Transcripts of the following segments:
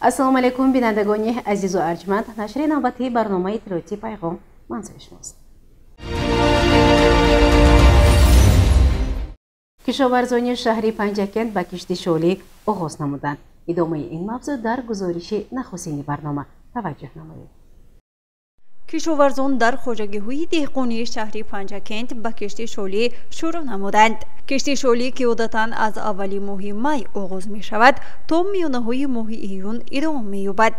Ассалому алайкум, бинандагони азизу арҷманд. Нашри навбатии барномаи иттилоотии Пайғом манзури шумост. Кишоварзони шаҳри Панҷакент ба кишти шолӣ оғоз намуданд. Идомаи ин мавзӯъ дар гузориши нахустини барнома таваҷҷӯҳ намоед. Кишоварзон дар хоҷагиҳои деҳқонии шаҳри Панҷакент ба кишти шолӣ шурӯъ намуданд. Кишти шолӣ, ки одатан аз аввали моҳи май оғоз мешавад, то миёнаҳои моҳи июн идома меёбад.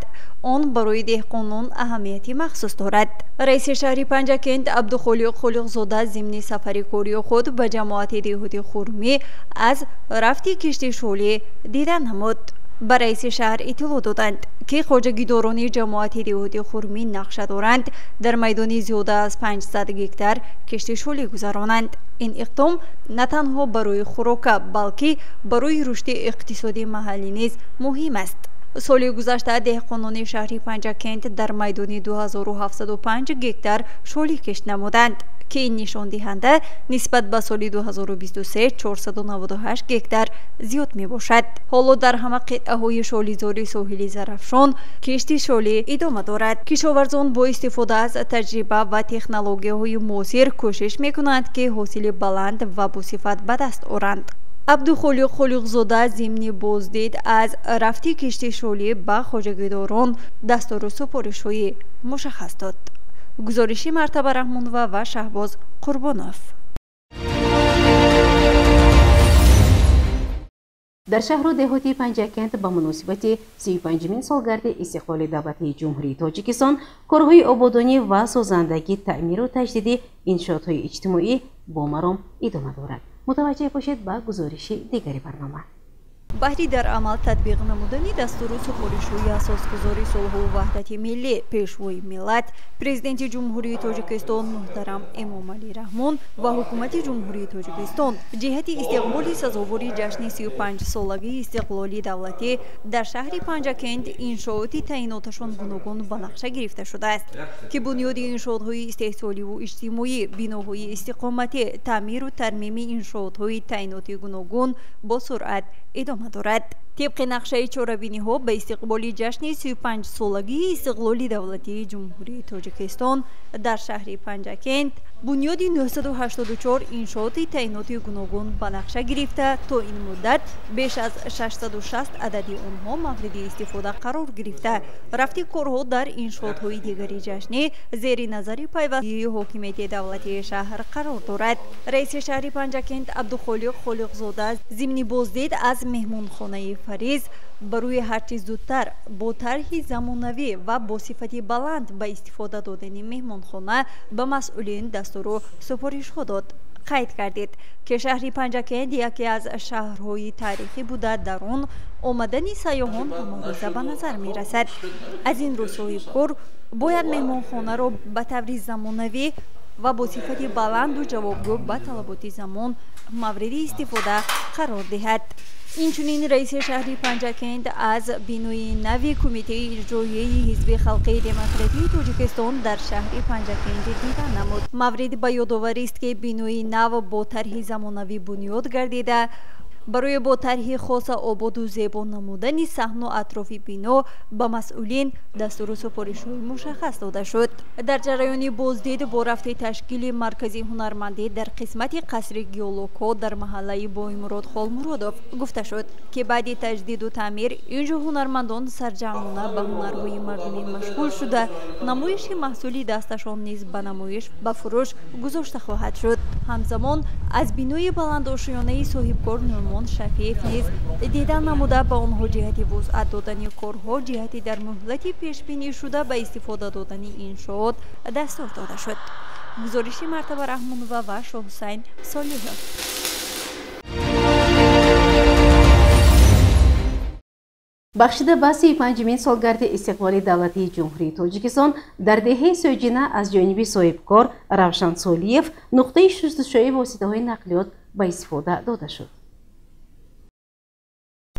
Он барои деҳқонон аҳамияти махсус дорад. Раиси шаҳри Панҷакент Абдухолиқ Холиқзода зимни сафари кории худ ба ҷамоати деҳоти Хурмӣ аз рафти кишти шолӣ дида намуд. Ба раиси шаҳр иттилоъ доданд, ки хоҷагидорони ҷамоати деҳоти Хурмӣ нақша доранд дар майдони зиёда аз 500 гектар кишти шолӣ гузаронанд. Ин иқдом на танҳо барои хӯрока, балки барои рушди иқтисодии маҳаллӣ низ муҳим аст. Соли гузашта деҳқонони шаҳри Панҷакент дар майдони 2705 гектар шолӣ кишт намуданд, ки ин нишондиҳанда нисбат ба соли 2023 498 гектар зиёд мебошад. Ҳоло дар ҳама қитъаҳои шолизори соҳили Зарафшон кишти шолӣ идома дорад. Кишоварзон бо истифода аз таҷриба ва технологияҳои муосир кӯшиш мекунанд, ки ҳосили баланд ва босифат ба даст оранд. Абдухолиқ Холиқзода зимни боздид аз рафти кишти шолӣ ба хоҷагидорон дастуру супоришҳои мушаххас дод. Гузориши Мартаба Раҳмонова ва Шаҳбоз Қурбонов. Дар шаҳру деҳоти Панҷакент ба муносибати 35-мин солгарди истиқлоли давлатии Ҷумҳурии Тоҷикистон корҳои ободонӣ ва созандагӣ, таъмиру таҷдиди иншоотҳои иҷтимоӣ бо маром идома дорад. Мутаваҷҷеҳ бошед ба гузориши дигари барнома. Баҳри дар амал татбиқ намудани дастуру супоришҳои асосгузори сулҳу ваҳдати миллӣ, пешвои миллат, Президенти Ҷумҳурии Тоҷикистон муҳтарам Эмомалӣ Раҳмон ва Ҳукумати Ҷумҳурии Тоҷикистон ҷиҳати истиқболи сазовори ҷашни 35-солагии истиқлоли давлатӣ дар шаҳри Панҷакент иншооти таъиноташон гуногун ба нақша гирифта шудааст, ки бунёди иншоотҳои истеҳсоливу иҷтимоӣ, биноҳои истиқоматӣ, таъмиру тармими иншоотҳои таъиноти гуногун бо суръат идома дорад. Тибқи нақшаи чорабиниҳо ба истиқболи ҷашни 35-солагии истиқлоли давлатии Ҷумҳурии Тоҷикистон дар шаҳри Панҷакент бунёди 984 иншооти таъиноти гуногун ба нақша гирифта, то ин муддат беш аз 660 адади онҳо мавриди истифода қарор гирифта, рафти корҳо дар иншоотҳои дигари ҷашнӣ зери назари пайвастии ҳокимияти давлатии шаҳр қарор дорад. Раиси шаҳри Панҷакент Абдухолиқ Холиқзода зимни боздид аз меҳмонхонаи Фариз барои ҳарчи зудтар бо тарҳи замонавӣ ва бо сифати баланд ба истифода додани меҳмонхона ба масъулин дастуру супоришҳо дод. Қайд кардед, ки шаҳри Панҷакент яке аз шаҳрҳои таърихӣ буда, дар он омадани сайёҳон ҳамарӯза ба назар мерасад. Аз ин рӯ соҳибкор бояд меҳмонхонаро ба таври замонавӣ ва бо сифати баланду ҷавобгӯ ба талаботи замон мавриди истифода қарор диҳад. Инчунин раиси шаҳри Панҷакент аз бинои нави Кумитаи иҷроияи Ҳизби халқии демократии Тоҷикистон дар шаҳри Панҷакент дида намуд. Маврид ба ёдоварист, ки бинои нав бо тарҳи замонавӣ бунёд гардида, барои бо тарҳи хоса ободу зебо намудани саҳну атрофи бино ба масъулин дастуру супоришҳои мушаххас дода шуд. Дар ҷараёни боздид бо рафти ташкили маркази ҳунармандӣ дар қисмати қасри геологҳо дар маҳаллаи Боимурод Холмуродов гуфта шуд, ки баъди таҷдиду таъмир инҷо ҳунармандон сарҷамъона ба ҳунарҳои мардумӣ машғул шуда, намоиши маҳсули дасташон низ ба намоиш ба фурӯш гузошта хоҳад шуд. Ҳамзамон аз бинои баландошёнаи соҳибкор Нӯъмон Шафиев низ дида намуда, ба онҳо ҷиҳати вусъат додани корҳо ҷиҳати дар муҳлати пешбинишуда ба истифода додани иншоот дастур дода шуд. Гузориши Мартаба Раҳмонова ва Шоҳҳусайн Солиҳов. Бахшида ба 35-мин солгарди истиқлоли давлатии Ҷумҳурии Тоҷикистон дар деҳаи Сӯйҷина аз ҷониби соҳибкор Равшан Солиев нуқтаи шустушӯи воситаҳои нақлиёт ба истифода дода шуд.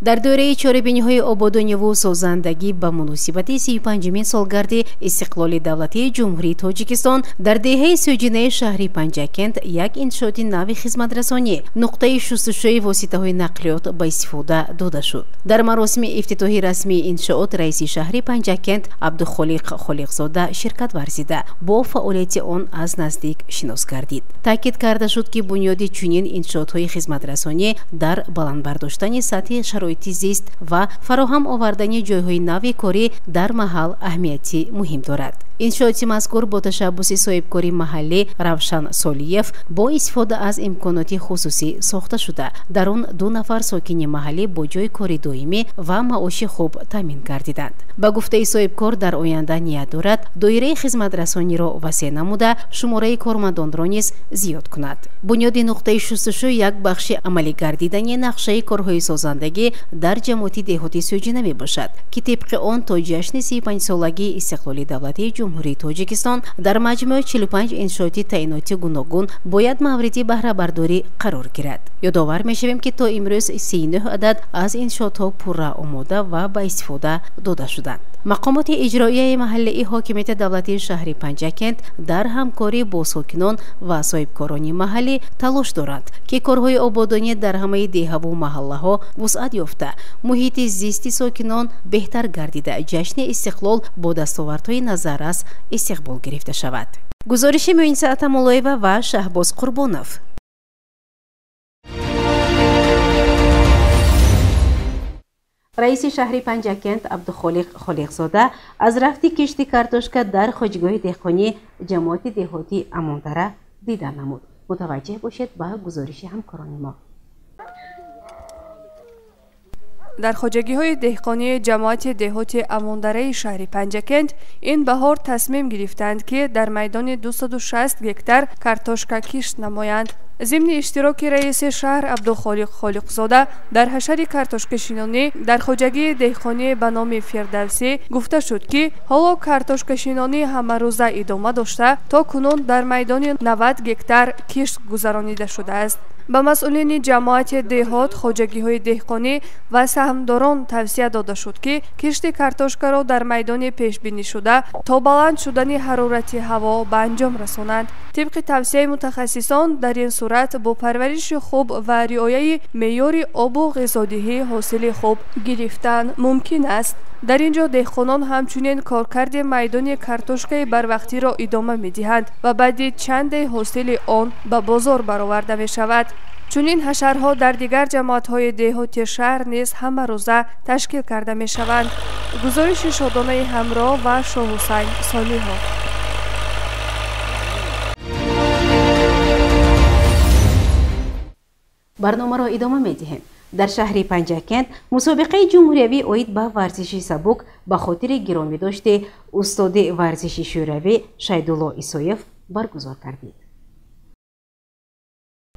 Дар доираи чорабиниҳои ободониву созандагӣ ба муносибати 35-умин солгарди истиқлоли давлатии Ҷумҳурии Тоҷикистон дар деҳаи Сӯҷинаи шаҳри Панҷакент як иншооти нави хизматрасонӣ, нуқтаи шустушӯи воситаҳои нақлиёт ба истифода дода шуд. Дар маросими ифтитоҳи расмии иншоот раиси шаҳри Панҷакент Абдухолиқ Холиқзода ширкат варзида, бо фаъолияти он аз наздик шинос гардид. Таъкид карда шуд, ки бунёди чунин иншоотҳои хизматрасонӣ дар баланд бардоштани сатҳи шароити зист ва фароҳам овардани ҷойҳои нави корӣ дар маҳал аҳамияти муҳим дорад. Иншооти мазкур бо ташаббуси соҳибкори маҳаллӣ Равшан Солиев бо истифода аз имконоти хусусӣ сохта шуда, дар он 2 нафар сокини маҳаллӣ бо ҷойи кори доимӣ ва маоши хуб таъмин гардиданд. Ба гуфтаи соҳибкор, дар оянда ният дорад доираи хизматрасониро васеъ намуда, шумораи кормандонро низ зиёд кунад. Бунёди нуқтаи шустушӯ як бахши амалӣ гардидани нақшаи корҳои созандагӣ дар ҷамоати деҳоти Сӯҷина мебошад, ки тибқи он то ҷашни 35-солагии истиқлоли давлатии Ҷумҳурии Тоҷикистон дар маҷмӯи 45 иншооти таъиноти гуногун бояд мавриди баҳрабардорӣ қарор гирад. Ёдовар мешавем, ки то имрӯз 39 адад аз иншоотҳо пурра омода ва ба истифода дода шуданд. Мақомоти иҷроияи маҳаллии ҳокимияти давлатии шаҳри Панҷакент дар ҳамкорӣ бо сокинон ва соҳибкорони маҳаллӣ талош доранд, ки корҳои ободонӣ дар ҳамаи деҳаву маҳаллаҳо вусъат ёфта, муҳити зисти сокинон беҳтар гардида, ҷашни истиқлол бо дастовардҳои назаррас истиқбол гирифта шавад. Гузориши Муинса Атамуллоева ва Шаҳбоз Қурбонов. Раиси шаҳри Панҷакент Абдухолиқ Холиқзода аз рафти кишти картошка дар хоҷгоҳи деҳқонии ҷамоати деҳоти Амондара дида намуд. Мутаваҷҷеҳ бошед ба гузориши ҳамкорони мо. Дар хоҷагиҳои деҳқонии ҷамоати деҳоти Амондараи шаҳри Панҷакент ин баҳор тасмим гирифтанд, ки дар майдони 260 гектар картошка кишт намоянд. Зимни иштироки раиси шаҳр Абдухолиқ Холиқзода дар ҳашари картошкашинонӣ дар хоҷагии деҳқонӣ ба номи Фирдавсӣ гуфта шуд, ки ҳоло картошкашинонӣ ҳамарӯза идома дошта, то кунун дар майдони 90 гектар кишт гузаронида шудааст. Ба масъулини ҷамоати деҳот, хоҷагиҳои деҳқонӣ ва саҳмдорон тавсия дода шуд, ки кишти картошкаро дар майдони пешбинишуда то баланд шудани ҳарорати ҳаво ба анҷом расонанд. Тибқи тавсияи мутахассисон, дар ин сурат бо парвариши хуб ва риояи меъёри обу ғизодиҳӣ ҳосили хуб гирифтан мумкин аст. Дар ин ҷо деҳқонон ҳамчунин коркарди майдони картошкаи барвақтиро идома медиҳанд ва баъди чанде ҳосили он ба бозор бароварда мешавад. Чунин ҳашарҳо дар дигар ҷамоатҳои деҳоти шаҳр низ ҳамарӯза ташкил карда мешаванд. Гузориши Шодонаи Ҳамроҳ ва Шоҳҳусайн Солиҳов. Барномаро идома медиҳем. Дар шаҳри Панҷакент мусобиқаи ҷумҳуриявӣ оид ба варзиши сабук ба хотири гиромӣ дошти устоди варзиши шӯравӣ Шайдулло Исоев баргузор гардид.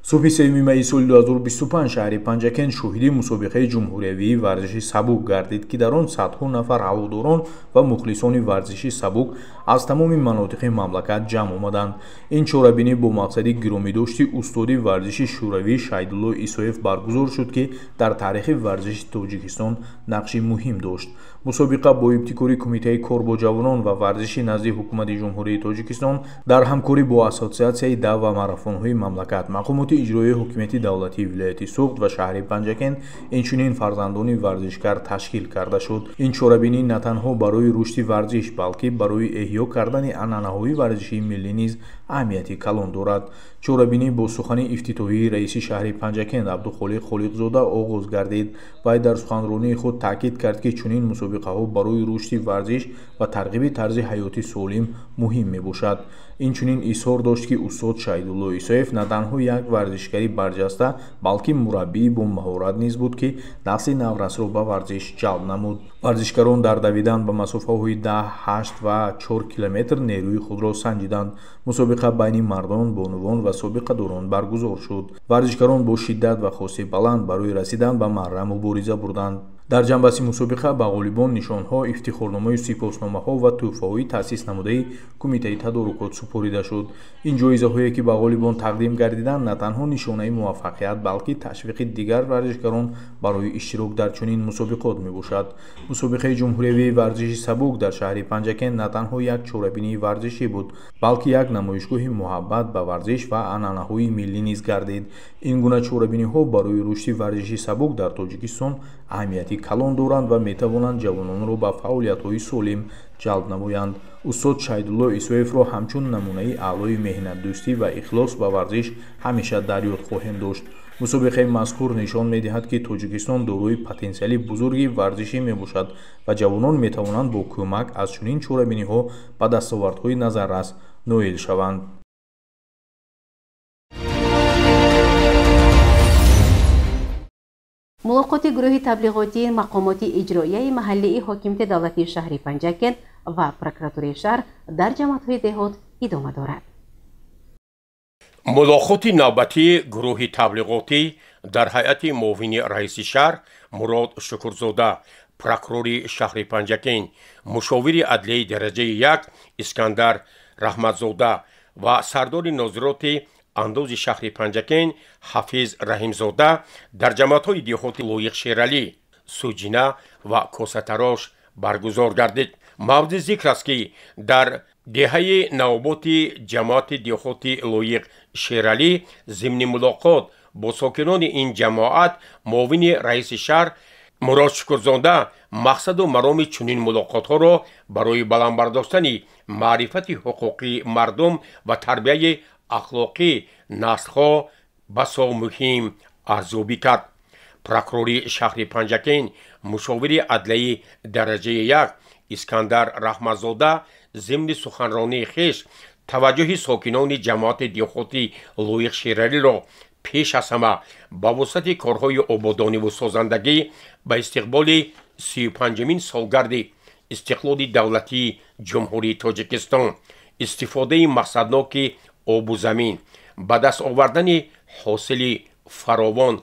Субҳи 3 майи соли 2025 шаҳри Панҷакент шоҳиди мусобиқаи ҷумҳуриявии варзиши сабук гардид, ки дар он садҳо нафар ҳаводорон ва мухлисони варзиши сабук аз тамоми манотиқи мамлакат ҷамъ омаданд. Ин чорабинӣ бо мақсади гиромидошти устоди варзиши шӯравӣ Шайдулло Исоев баргузор шуд, ки дар таърихи варзиши Тоҷикистон нақши муҳим дошт. Мусобиқа бо ибтикори Кумитаи кор бо ҷавонон ва варзиши назди Ҳукумати Ҷумҳурии Тоҷикистон дар ҳамкорӣ бо Ассотсиатсияи дав ва марафонҳои мамлакат, мақомоти иҷроияи ҳукумати давлатии вилояти Суғд ва шаҳри Панҷакент, инчунин фарзандони варзишкар ташкил карда шуд. Ин чорабинӣ на танҳо барои рушди варзиш, балки барои эҳё кардани анъанаҳои варзишии миллӣ низ аҳамияти калон дорад. Чорабинӣ бо сухани ифтитоҳии раиси шаҳри Панҷакент Абдухолиқ Холиқзода оғоз гардид. Вай дар суханронии худ таъкид кард, ки чунин мусобиқаҳо барои рушди варзиш ва тарғиби тарзи ҳаёти солим муҳим мебошад. Инчунин изҳор дошт, ки устод Шайдулло Исоев на танҳо як варзишгари барҷаста, балки мураббии бо маҳорат низ буд, ки насли наврасро ба варзиш ҷалб намуд. Варзишгарон дар давидан ба масофаҳои 10, 8 ва 4 километр нерӯи худро санҷиданд. Мусобиқа байни мардон, бонувон ва собиқадорон баргузор шуд. Варзишгарон бо шиддат ва хоси баланд барои расидан ба марра мубориза бурданд. Дар ҷанбаси мусобиқа ба ғолибон нишонҳо, ифтихорномаю сипосномаҳо ва тӯҳфаҳои таъсис намудаи Кумитаи тадорукот супорида шуд. Ин ҷоизаҳое ки ба ғолибон тақдим гардиданд, на танҳо нишонаи муваффақият, балки ташвиқи дигар варзишгарон барои иштирок дар чунин мусобиқот мебошад. Мусобиқаи ҷумҳуриявии варзиши сабук дар шаҳри Панҷакент на танҳо як чорабинии варзишӣ буд, балки як намоишгоҳи муҳаббат ба варзиш ва анъанаҳои миллӣ низ гардид. Ин гуна чорабиниҳо барои рушди варзиши сабук дар Тоҷикистон аҳамияти калон доранд ва метавонанд ҷавононро ба фаъолиятҳои солим ҷалб намоянд. Устод Шаҳидулло Исоевро ҳамчун намунаи аълои меҳнатдӯстӣ ва ихлос ба варзиш ҳамеша дар ёд хоҳем дошт. Мусобиқаи мазкур нишон медиҳад, ки Тоҷикистон дорои потенсиали бузурги варзишӣ мебошад ва ҷавонон метавонанд бо кӯмак аз чунин чорабиниҳо ба дастовардҳои назаррас ноил шаванд. Мулоқоти гурӯҳи таблиғотии мақомоти иҷроияи маҳаллии ҳокимияти давлатии шаҳри Панҷакент ва прокуратураи шаҳр дар ҷамоатҳои деҳот идома дорад. Мулоқоти навбатии гурӯҳи таблиғотӣ дар ҳайати муовини раиси шаҳр Мурод Шукурзода, прокурори шаҳри Панҷакент, мушовири адлияи дараҷаи 1 Искандар Раҳматзода ва сардори нозироти андози шаҳри Панҷакент Ҳафиз Раҳимзода дар ҷамоатҳои деҳоти Лоиқ Шералӣ, Суҷина ва Косатарош баргузор гардид. Мавриди зикр аст, ки дар деҳаи навоботи ҷамоати деҳоти Лоиқ Шералӣ зимни мулоқот бо сокинони ин ҷамоат муовини раиси шаҳр Мурод Шукурзода мақсаду мароми чунин мулоқотҳоро барои баланд бардоштани маърифати ҳуқуқии мардум ва тарбияи ахлоқӣ наслҳо басо муҳим арзёбӣ кард. Прокурори шаҳри Панҷакент, мушовири адлияи дараҷаи 1 Искандар Раҳматзода зимни суханронии хеш таваҷҷӯҳи сокинони ҷамоати деҳоти Лоиқ Шералиро пеш аз ҳама ба вусъати корҳои ободониву созандагӣ ба истиқболи 35-мин солгарди истиқлоли давлатии Ҷумҳурии Тоҷикистон, истифодаи мақсадноки обу замин, ба даст овардани ҳосили фаровон,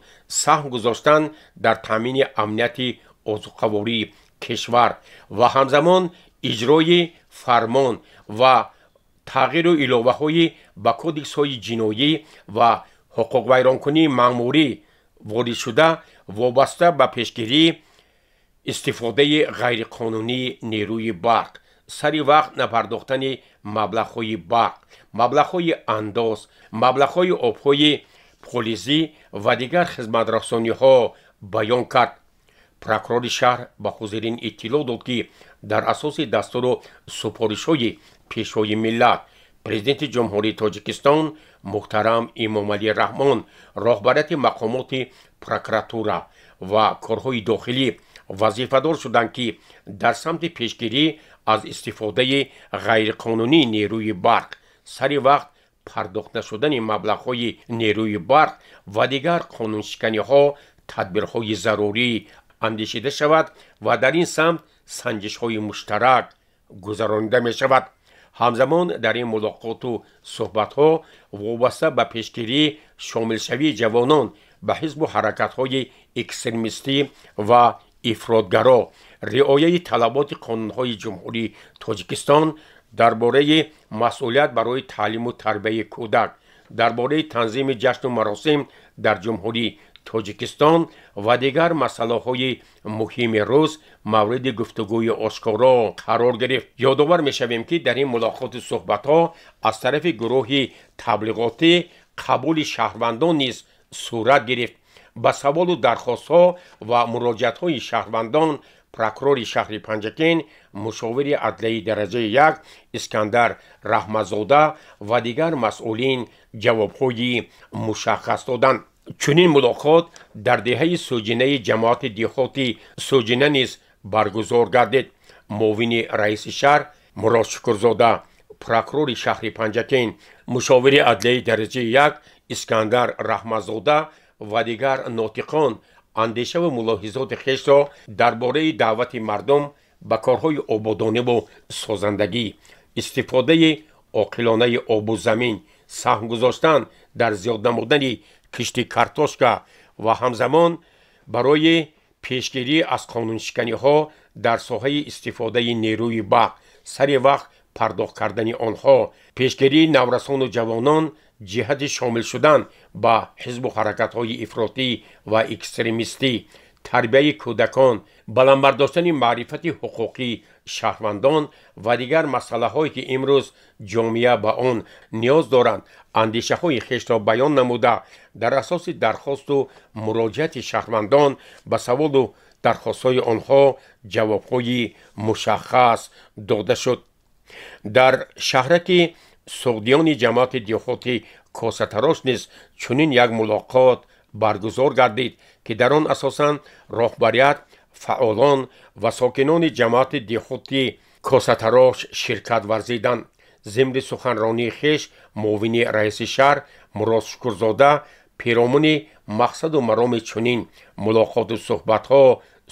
саҳм гузоштан дар таъмини амнияти озуқавории кишвар ва ҳамзамон иҷрои фармон ва тағйиру иловаҳои ба кодексҳои ҷиноӣ ва ҳуқуқвайронкунии маъмурӣ воридшуда вобаста ба пешгирии истифодаи ғайриқонунии нерӯи барқ, сари вақт напардохтани маблағҳои барқ, маблағҳои андоз, маблағҳои обҳои полизӣ ва дигар хизматрасониҳо баён кард. Прокурори шаҳр ба ҳозирин иттилоъ дод, ки дар асоси дастуру супоришҳои Пешвои миллат, Президенти Ҷумҳурии Тоҷикистон муҳтарам Эмомалӣ Раҳмон, роҳбарияти мақомоти прокуратура ва корҳои дохилӣ вазифадор шуданд, ки дар самти пешгирӣ аз истифодаи ғайриқонунии нерӯи барқ, сари вақт пардохт нашудани маблағҳои нерӯи барқ ва дигар қонуншиканиҳо тадбирҳои зарурӣ андешида шавад ва дар ин самт санҷишҳои муштарак гузаронида мешавад. Ҳамзамон дар ин мулоқоту суҳбатҳо вобаста ба пешгирии шомилшавии ҷавонон ба ҳизбу ҳаракатҳои экстремистӣ ва ифротгаро, риояи талаботи қонунҳои Ҷумҳурии Тоҷикистон дар бораи масъулият барои таълиму тарбияи кӯдак, дар бораи танзими ҷашну маросим дар Ҷумҳурии Тоҷикистон ва дигар масъалаҳои муҳими рӯз мавриди гуфтугӯи ошкоро қарор гирифт. Ёдовар мешавем, ки дар ин мулоқоту суҳбатҳо аз тарафи гурӯҳи таблиғотӣ қабули шаҳрвандон низ сурат гирифт. Ба саволу дархостҳо ва муроҷиатҳои шаҳрвандон прокурори шаҳри Панҷакент, мушовири адлияи дараҷаи 1 Искандар Раҳматзода ва дигар масъулин ҷавобҳои мушаххас доданд. Чунин мулоқот дар деҳаи Суҷинаи ҷамоати деҳоти Суҷина низ баргузор гардид. Муовини раиси шаҳр Мурод Шукурзода, прокурори шаҳри Панҷакент, мушовири адлияи дараҷаи 1 Искандар Раҳматзода ва дигар нотиқон андешаву мулоҳизоти хешро дар бораи даъвати мардум ба корҳои ободониву созандагӣ, истифодаи оқилонаи обу замин, саҳм гузоштан дар зиёд намудани кишти картошка ва ҳамзамон барои Пешгирӣ аз қонуншиканиҳо дар соҳаи истифодаи нерӯи барқ, сари вақт пардохт кардани онҳо, пешгирии наврасону ҷавонон ҷиҳати шомил шудан ба ҳизбу ҳаракатҳои ифротӣ ва экстремистӣ, тарбияи кӯдакон, баланд бардоштани маърифати ҳуқуқии шаҳрвандон ва дигар масъалаҳое ки имрӯз ҷомеа ба он ниёз доранд, андешаҳои хешро баён намуда, дар асоси дархосту муроҷиати шаҳрвандон ба саволу дархостҳои онҳо ҷавобҳои мушаххас дода шуд. Дар шаҳраки Суғдиёни ҷамоати деҳоти Косатарош низ чунин як мулоқот баргузор гардид, ки дар он асосан роҳбарият, фаъолон ва сокинони ҷамоати деҳоти Косатарош ширкат варзиданд. Зимни суханронии хеш муовини раиси шаҳр Мурод Шукурзода перомуни мақсаду мароми чунин мулоқоту суҳбатҳо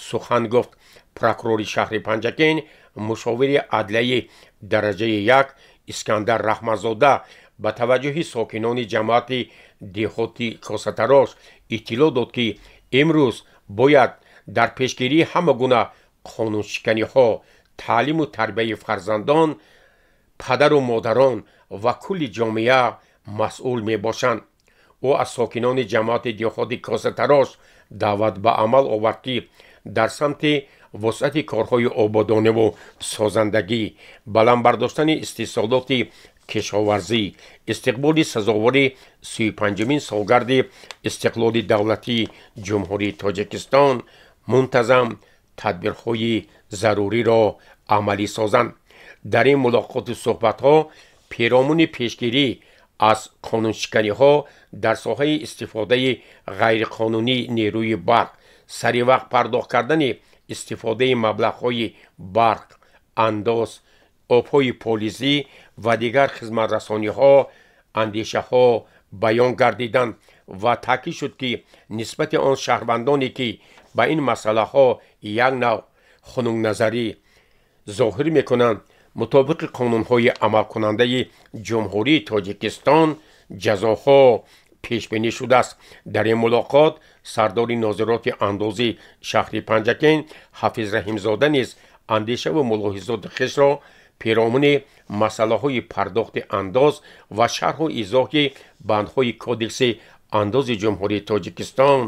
сухан гуфт. Прокурори шаҳри Панҷакент, мушовири адлияи дараҷаи як Искандар Раҳматзода ба таваҷҷӯҳи сокинони ҷамоати деҳоти Косатарош иттилоъ дод, ки имрӯз бояд дар пешгирии ҳама гуна қонуншиканиҳо, таълиму тарбияи фарзандон, падару модарон ва кулли ҷомеа масъул мебошанд. Ӯ аз сокинони ҷамоати деҳоти Косатарош даъват ба амал овард, ки дар самти вусъати корҳои ободониву созандагӣ, баланд бардоштани истеҳсолоти кишоварзӣ, истиқболи сазовори 35-умин солгарди истиқлоли давлатии Ҷумҳурии Тоҷикистон мунтазам тадбирҳои заруриро амалӣ созанд. Дар ин мулоқоту суҳбатҳо перомуни пешгирӣ аз қонуншиканиҳо дар соҳаи истифодаи ғайриқонунии нерӯи барқ, сари вақт пардохт кардани истифодаи маблағҳои барқ, андоз, обҳои полизӣ ва дигар хизматрасониҳо андешаҳо баён гардиданд ва таъкид шуд, ки нисбати он шаҳрвандоне ки ба ин масъалаҳо як нав хунукназарӣ зоҳир мекунанд, мутобиқи қонунҳои амалкунандаи Ҷумҳурии Тоҷикистон ҷазоҳо пешбинӣ шудааст. Дар ин мулоқот сардори нозироти андозӣ шаҳри Панҷакент Ҳафиз Раҳимзода низ андешаву мулоҳизоти хешро перомуни масъалаҳои пардохти андоз ва шарҳу изоҳи бандҳои Кодекси андози Ҷумҳурии Тоҷикистон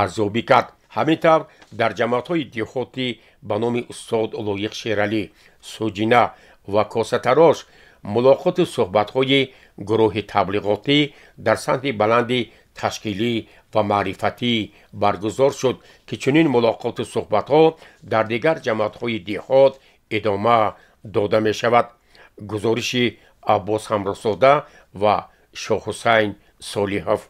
арзёбӣ кард. Ҳамин тавр дар ҷамоатҳои деҳотӣ ба номи устод Лоиқ Шералӣ, Суҷина ва Косатарош мулоқоту суҳбатҳои гурӯҳи таблиғотӣ дар самти баланди ташкилӣ ва маърифатӣ баргузор шуд, ки чунин мулоқоту суҳбатҳо дар дигар ҷамоатҳои деҳот идома дода мешавад. Гузориши Аббос Ҳамроҳзода ва Шоҳҳусайн Солиҳов.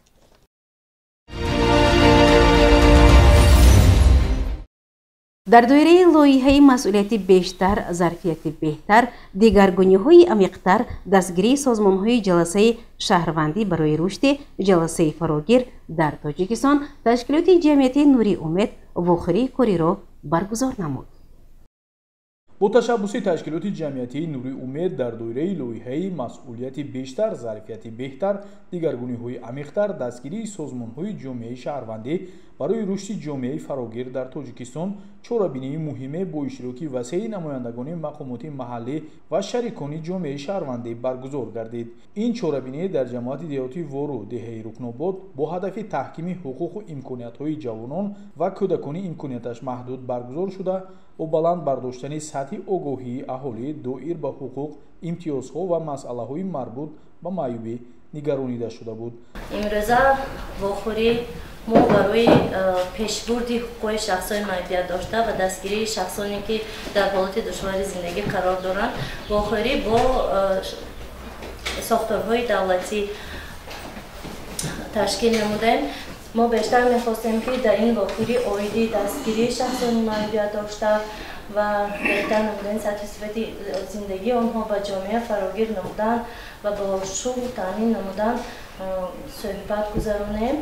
Дар доираи лоиҳаи масъулияти бештар, зарфияти беҳтар, дигаргуниҳои амиқтар, дастгирии созмонҳои ҷаласаи шаҳрвандӣ барои рушди ҷаласаи фарогир дар Тоҷикистон, ташкилоти ҷамъиятии Нури Умед вохӯрии кориро баргузор намуд. Бо ташаббуси ташкилоти ҷамъиятии Нури Умед дар доираи лоиҳаи масъулияти бештар, зарфияти беҳтар, дигаргуниҳои амиқтар, дастгирии созмонҳои ҷомеаи шаҳрвандӣ барои рушди ҷомеаи фарогир дар Тоҷикистон чорабинии муҳиме бо иштироки васеи намояндагони мақомоти маҳаллӣ ва шарикони ҷомеаи шаҳрвандӣ баргузор гардид. Ин чорабинӣ дар ҷамоати деҳоти Вору деҳаи Рукнобод бо ҳадафи таҳкими ҳуқуқу имкониятҳои ҷавонон ва кӯдакони имконияташ маҳдуд баргузор шуда, бо баланд бардоштани сатҳи огоҳии аҳолӣ доир ба ҳуқуқ, имтиёзҳо ва масъалаҳои марбут ба маъюбӣ нигаронида шуда буд. Имрӯза вохӯрӣ мо барои пешбурди ҳуқуқи шахсони маъюбият дошта ва дастгирии шахсоне ки дар ҳолати душвори зиндагӣ қарор доранд, вохӯрӣ бо сохторҳои давлатӣ ташкил намудаем. Мо бештар мехостем, ки дар ин вохӯрӣ оиди дастгирии шахсони маъюбият дошта ва беҳтар намудани сатҳи сифати зиндагии онҳо ба ҷомеа фарогир намудан ва бо шуғл таъмин намудан суҳбат гузаронем.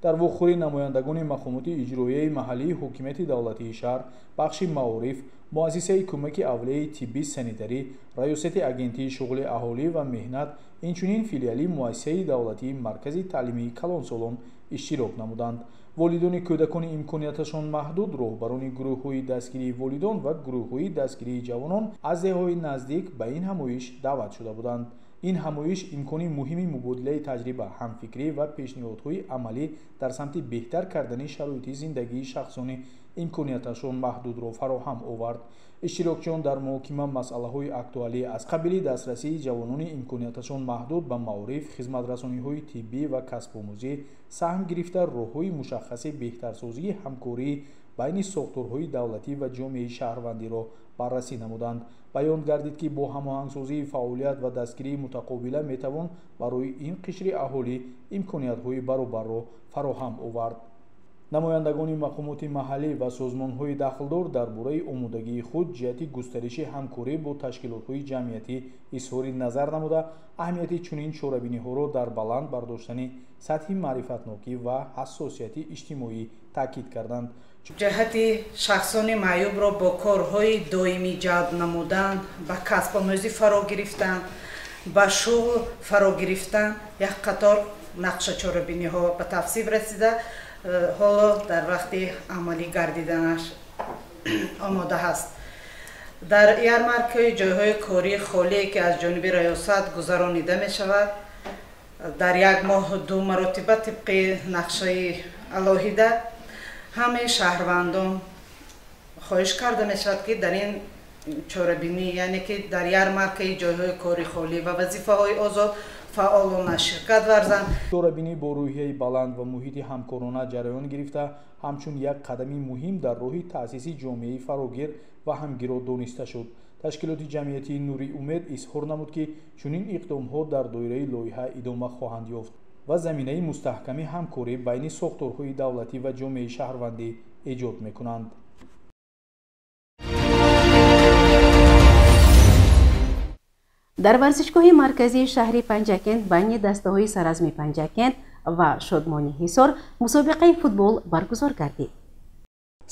Дар вохӯрӣ намояндагони мақомоти иҷроияи маҳаллии ҳокимияти давлатии шаҳр, бахши маориф, муассисаи кӯмаки авлияи тиббӣ санитарӣ, раёсати агентии шуғли аҳолӣ ва меҳнат, инчунин филиали муассисаи давлатии маркази таълимии калонсолон иштирок намуданд. Волидони кӯдакони имконияташон маҳдуд, роҳбарони гурӯҳҳои дастгирии волидон ва гурӯҳҳои дастгирии ҷавонон аз деҳҳои наздик ба ин ҳамоиш даъват шуда буданд. Ин ҳамоиш имкони муҳими мубодилаи таҷриба, ҳамфикрӣ ва пешниҳодҳои амалӣ дар самти беҳтар кардани шароити зиндагии шахсони имконияташон маҳдудро фароҳам овард. Иштирокчиён дар муҳокима масъалаҳои актуалӣ аз қабили дастрасии ҷавонони имконияташон маҳдуд ба маориф, хизматрасониҳои тиббӣ ва касбомӯзӣ саҳм гирифта, роҳҳои мушаххаси беҳтарсозии ҳамкорӣ байни сохторҳои давлатӣ ва ҷомеаи шаҳрвандиро баррасӣ намуданд. Баён гардид, ки бо ҳамоҳангсозии фаъолият ва дастгирии мутақобила метавон барои ин қишри аҳолӣ имкониятҳои баробарро фароҳам овард. Намояндагони мақомоти маҳаллӣ ва созмонҳои дахлдор дар бораи омодагии худ ҷиҳати густариши ҳамкорӣ бо ташкилотҳои ҷамъиятӣ изҳори назар намуда, аҳамияти чунин чорабиниҳоро дар баланд бардоштани сатҳи маърифатнокӣ ва ҳассосияти иҷтимоӣ таъкид карданд. Ҷиҳати шахсони маъюбро бо корҳои доимӣ ҷалб намудан, ба касбомӯзӣ фаро гирифтан, ба шуғл фаро гирифтан як қатор нақша чорабиниҳо ба тавсиф расида, ҳоло дар вақти амалӣ гардиданаш омода ҳаст. Дар ярмаркаи ҷойҳои кории холие, ки аз ҷониби раёсат гузаронида мешавад, дар як моҳ 2 маротиба тибқи нақшаи алоҳида ҳамаи шаҳрвандон хоҳиш карда мешавад, ки дар ин чорабинӣ, яъне ки дар ярмаркаи ҷойҳои кори холӣ ва вазифаҳои озод фаъолона ширкат варзанд. Чорабинӣ бо рӯҳияи баланд ва муҳити ҳамкорона ҷараён гирифта, ҳамчун як қадами муҳим дар роҳи таъсиси ҷомеаи фарогир ва ҳамгиро дониста шуд. Ташкилоти ҷамъиятии Нури Умед изҳор намуд, ки чунин иқдомҳо дар доираи лоиҳа идома хоҳанд ёфт ва заминаи мустаҳками ҳамкорӣ байни сохторҳои давлатӣ ва ҷомеаи шаҳрвандӣ эҷод мекунанд. Дар варзишгоҳи марказии шаҳри Панҷакент байни дастаҳои Саразми Панҷакент ва Шодмони Ҳисор мусобиқаи футбол баргузор гардид.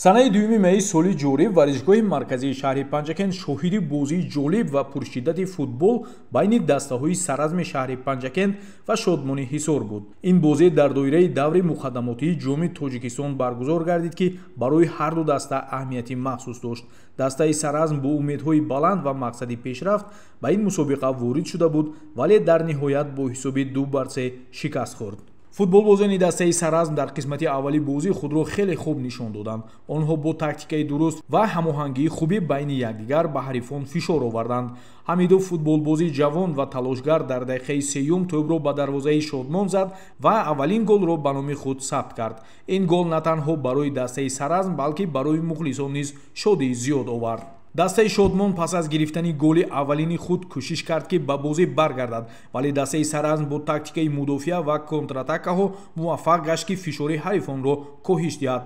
Санаи 2 майи соли ҷорӣ варзишгоҳи марказии шаҳри Панҷакент шоҳиди бозии ҷолиб ва пуршиддати футбол байни дастаҳои Саразми шаҳри Панҷакент ва Шодмони Ҳисор буд. Ин бозӣ дар доираи даври муқаддамотии Ҷоми Тоҷикистон баргузор гардид, ки барои ҳар ду даста аҳамияти махсус дошт. Дастаи Саразм бо умедҳои баланд ва мақсади пешрафт ба ин мусобиқа ворид шуда буд, вале дар ниҳоят бо ҳисоби 2-3 шикаст хӯрд. Футболбозони дастаи Саразм дар қисмати аввали бозӣ худро хеле хуб нишон доданд. Онҳо бо тактикаи дуруст ва ҳамоҳангии хуби байни якдигар ба ҳарифон фишор оварданд. Ҳамидов футболбози ҷавон ва талошгар дар дақиқаи сеюм тӯбро ба дарвозаи Шодмон зад ва аввалин голро ба номи худ сабт кард. Ин гол на танҳо барои дастаи Саразм, балки барои мухлисон низ шодии зиёд овард. Дастаи Шодмон пас аз гирифтани голи аввалини худ кӯшиш кард, ки ба бозӣ баргардад, вале дастаи Саразм бо тактикаи мудофиа ва контратакаҳо муваффақ гашт, ки фишори ҳарифонро коҳиш диҳад.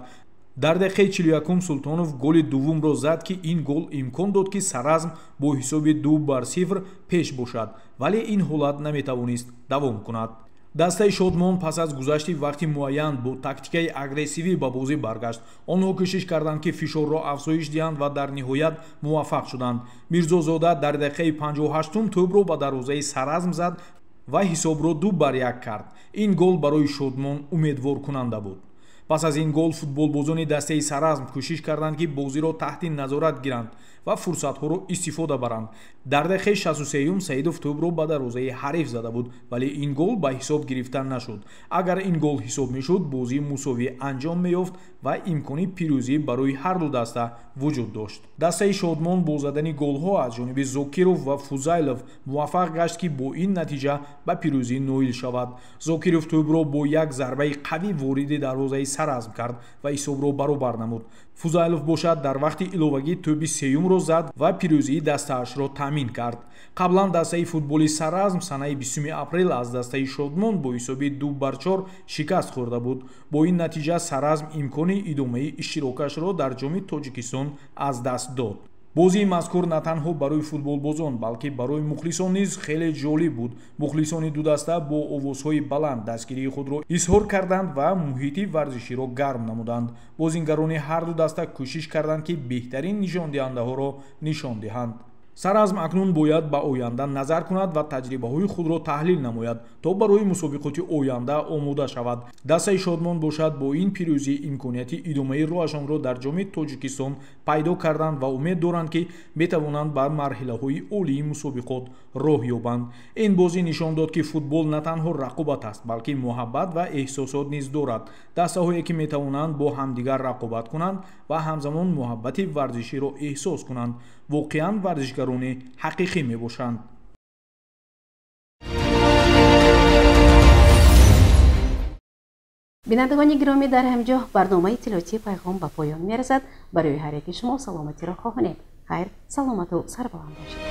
Дар дақиқаи 41 Султонов голи дуввумро зад, ки ин гол имкон дод, ки Саразм бо ҳисоби 2-0 пеш бошад, вале ин ҳолат наметавонист давом кунад. Дастаи Шодмон пас аз гузашти вақти муайян бо тактикаи агрессивӣ ба бозӣ баргашт. Онҳо кӯшиш карданд, ки фишорро афзоиш диҳанд ва дар ниҳоят муваффақ шуданд. Мирзозода дар дақиқаи 58 тӯбро ба дарвозаи Саразм зад ва ҳисобро 2-1 кард. Ин гол барои Шодмон умедворкунанда буд. Пас аз ин гол футболбозони дастаи Саразм кӯшиш карданд, ки бозиро таҳти назорат гиранд ва фурсатҳоро истифода баранд. Дар дақиқаи 63 Саидов тӯбро ба дарвозаи ҳариф зада буд, вале ин гол ба ҳисоб гирифта нашуд. Агар ин гол ҳисоб мешуд, бозии мусовӣ анҷом меёфт ва имкони пирӯзӣ барои ҳар ду даста вуҷуд дошт. Дастаи Шодмон бо задани голҳо аз ҷониби Зокиров ва Фузайлов муваффақ гашт, ки бо ин натиҷа ба пирӯзӣ ноил шавад. Зокиров тӯбро бо як зарбаи қавӣ вориди дарвозаи Саразм кард ва ҳисобро баробар намуд. Фузайлов бошад дар вақти иловагӣ тӯби сеюмро зад ва пирӯзии дастаашро таъмин кард. Қаблан дастаи футболи Саразм санаи 20 апрел аз дастаи Шодмон бо ҳисоби 2-4 шикаст хӯрда буд. Бо ин натиҷа Саразм имкони идомаи иштирокашро дар Ҷоми Тоҷикистон аз даст дод. Бозии мазкур на танҳо барои футболбозон, балки барои мухлисон низ хеле ҷолиб буд. Мухлисони ду даста бо овозҳои баланд дастгирии худро изҳор карданд ва муҳити варзиширо гарм намуданд. Бозингарони ҳар ду даста кӯшиш карданд, ки беҳтарин нишондиҳандаҳоро нишон диҳанд. Саразм акнун бояд ба оянда назар кунад ва таҷрибаҳои худро таҳлил намояд, то барои мусобиқоти оянда омода шавад. Дастаи Шодмон бошад, бо ин пирӯзӣ имконияти идомаи роҳашонро дар Ҷоми Тоҷикистон пайдо карданд ва умед доранд, ки метавонанд ба марҳилаҳои олии мусобиқот роҳ ёбанд. Ин бозӣ нишон дод, ки футбол на танҳо рақобат аст, балки муҳаббат ва эҳсосот низ дорад. Дастаҳое ки метавонанд бо ҳамдигар рақобат кунанд ва ҳамзамон муҳаббати варзиширо эҳсос кунанд, воқеан варзишгарони ҳақиқӣ мебошанд. Бинандагони гиромӣ, дар ҳамин ҷо барномаи иттилоотии Пайғом ба поён мерасад. Барои ҳар яки шумо саломатиро хоҳонем. Хайр, саломату сарбаланд бошед.